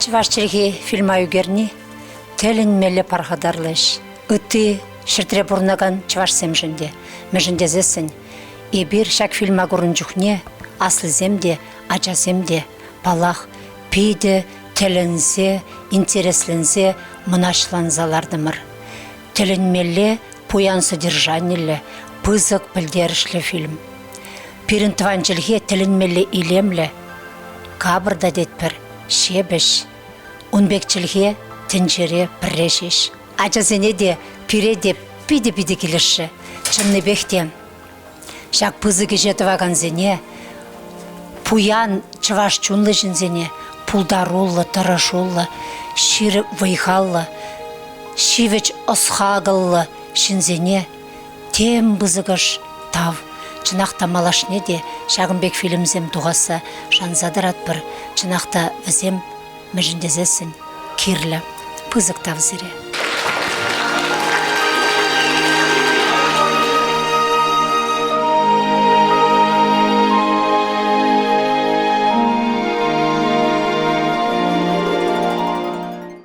Чӑваш чӗлхи фильма ӳкерни тӗлӗнмелле пархатарлӑ ӗҫ. Ытти ҫӗртре пурӑнакан чӑвашсемшӗн те. Мӗншӗн тесессӗн эпир ҫак фильма курнӑ чухне аслисем те, ачасем те, паллах, питӗ тӗлӗнсе, интересленсе, мӑнаҫланса лартӑмӑр. Тӗлӗнмелле пуян содержаниллӗ, пысӑк пӗлтерӗшлӗ фильм. Пирӗн тӑван чӗлхе тӗлӗнмелле илемлӗ, капӑр та тетпӗр, ҫепӗҫ. Ун пек чӗлхе тӗнчере пӗрре ҫеҫ. Ачасене те, пире те питӗ-питӗ килӗшрӗ. Чӑннипех те ҫак пысӑк ӗҫе тӑвакансене, пуян чӑваш чунлӑ ҫынсене, пултаруллӑ, тӑрӑшуллӑ, ҫирӗп вӑй-халлӑ, ҫивӗч ӑс-хакӑллӑ ҫынсене тем пысӑкӑш тав. Чӑнах та малашне те ҫакӑн пек фильмсем тухасса шанса тӑратпӑр. Чӑнах та вӗсем мӗншӗн тесессӗн кирлӗ. Пысӑк тав сире.